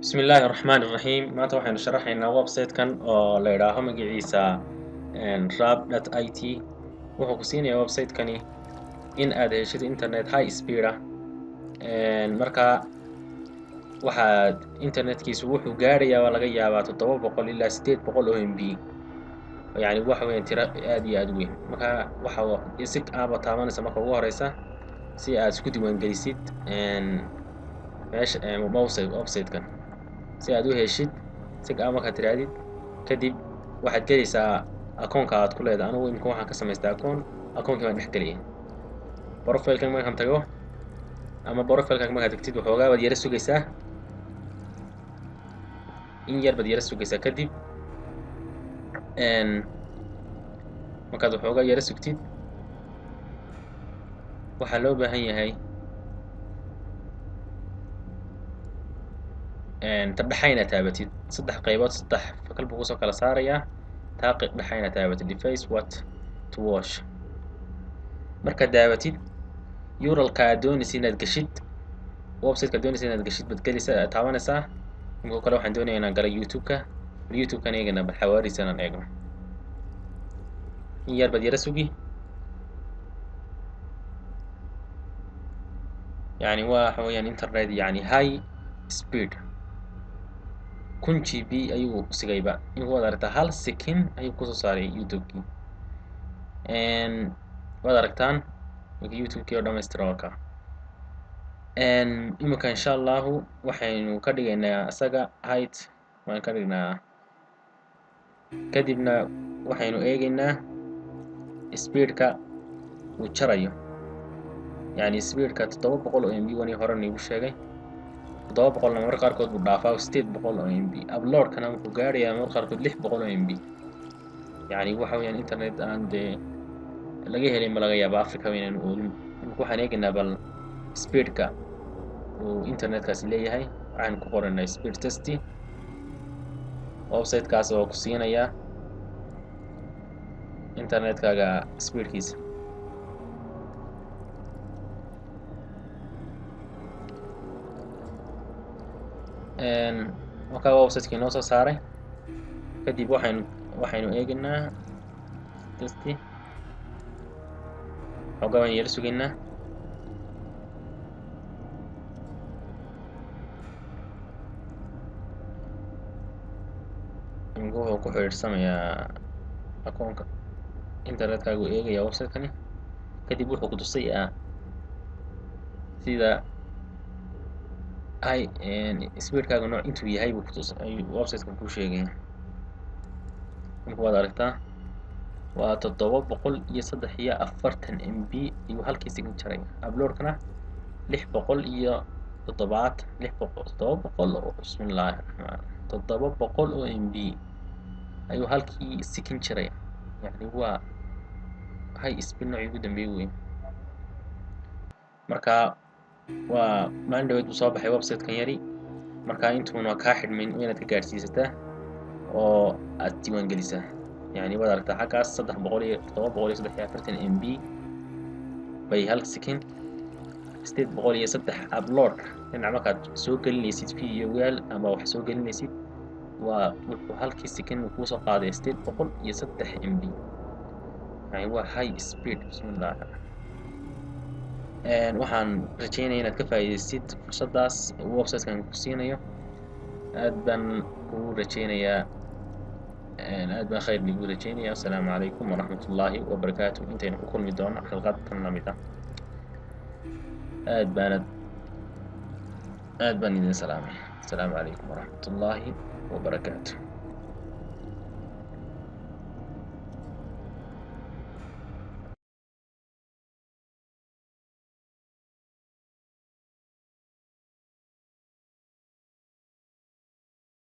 Bismillaahi raxmaani raxiim. Maanta waxaynu sharaxaynaa website-kan oo la idhaaho magaciisa rap.it. Wuxuu ku siinayaa website-kani in aad heshid internet high speed ah. Marka waxaad internetkiisu wuxuu gaarayaa waa laga yaabaa 700 ilaa 800 oo MB, yacni waxa weeyaan tiro aad iyo aad u weyn. Marka waxa si aaba taabanaysa marka ugu horeysa si aad isku diiwaangelisid meesha website-kan si aad u heshid si aa markaad tirahdid kadib waxaad gelaysaa akoonka aad ku leedahay. Anigu imika waxaan ka samaystay akoon, akoonkii baan dhex geliyay. Profile-kan markaan tago ama profile-kan markaad tagtid, waxoogaa baad yara sugaysaa, in yar baad yara sugaysaa. Kadib markaad waxoogaa yara sugtid, waxaa loo baahan yahay ta dhexa inaad taabatid. Saddex qaybood, saddex fakal buu kusoo kala saarayaa. Taa dhexa inaad taabatid, device what to wash. Markaad daabatid, uralka aad doonaysa inaad geshid, website-ka aad doonaysa inaad geshid baad gelaysaa, taabanaysaa. Imika kale waxaan doonaya inaan galo YouTube-ka. Bal YouTube-kan eegana, bal xawaarihiisa inaan eegno. In yar baad yara sugi. Yani waxa weeyaan internet yani high speed, 1000 GB ayuu sigayba. Imika waad aragtaa, hal second ayuu kusoo saaray YouTube-kii. Waad aragtaan imika YouTube-kii oo dhamaystiran waa kaa. Imika insha Allahu waxaynu ka dhigaynaa isaga height waan ka dhignaa. Kadibna waxaynu eegaynaa speedka uu jarayo, yani speedka 700 oo MB wani hore niigu sheegay. 700-na mararka qaarkood buu dhaafaa, 800 oo MB. Uploadkana wuxuu gaarayaa mararka qaarkood 600 oo MB. Yani waxa weeyaan internet aan dee laga helin ma laga yaaba Africa inaynu oolin. Imika waxaan eegaynaa bal speedka uu internetkaasi leeyahay. Waxaan ku qoranaa speed test, website-kaas oo ku siinaya internetkaaga speedkiisa. Markaa website-kii noo soo saaray kadib, waxaynu eegaynaa test. Xoogaa baan yara sugaynaa. Imika wuxuu ku xidhiidhsamayaa akoonka internetkaagu eegaya website-kani. Kadib wuxuu ku tusayaa sida hay speedkaaga nooc intuu yahay buu kutus ayuu website-kan kuu sheegaya. Imika waad aragtaa, waa 743 MB ayuu halkii second jaraya. Uploadkana 670, 600, 700 oo, bismillaahi raxmaan, 700 oo MB ayuu halkii second jaraya. Yani waa high speed noocii ugu dambeeyay wey. Marka waa maalin dhaweed buu soo baxay website-kan yari. Marka intuuna kaa xidhmin inaad ka gaadhsiisataa oo aad diiwaan gelisaa. Yani waad aragtaa xaggaas 300 iyo 743 MB bay hal second, 803 upload. Dhinac markaad soo gelinaysid videoyaal ama wax soo gelinaysid, waa wuxuu halkii second uu kuusoo qaaday 803 MB. Yani waa high speed, bismillah. Waxaan rajeynaya inaad ka faa'iidaysid fursaddaas uu website-kan ku siinayo. Aad baan kugu rajeynayaa, aad baan khayr nigu rajeynaya. Assalaamu calaykum waraxmat ullaahi wabarakaatu. Intaynu ku kulmi doono xalqad tan lamid ah, aad baanad aad baan idin salaamay. Assalaamu calaykum waraxmat ullaahi wabarakaatu.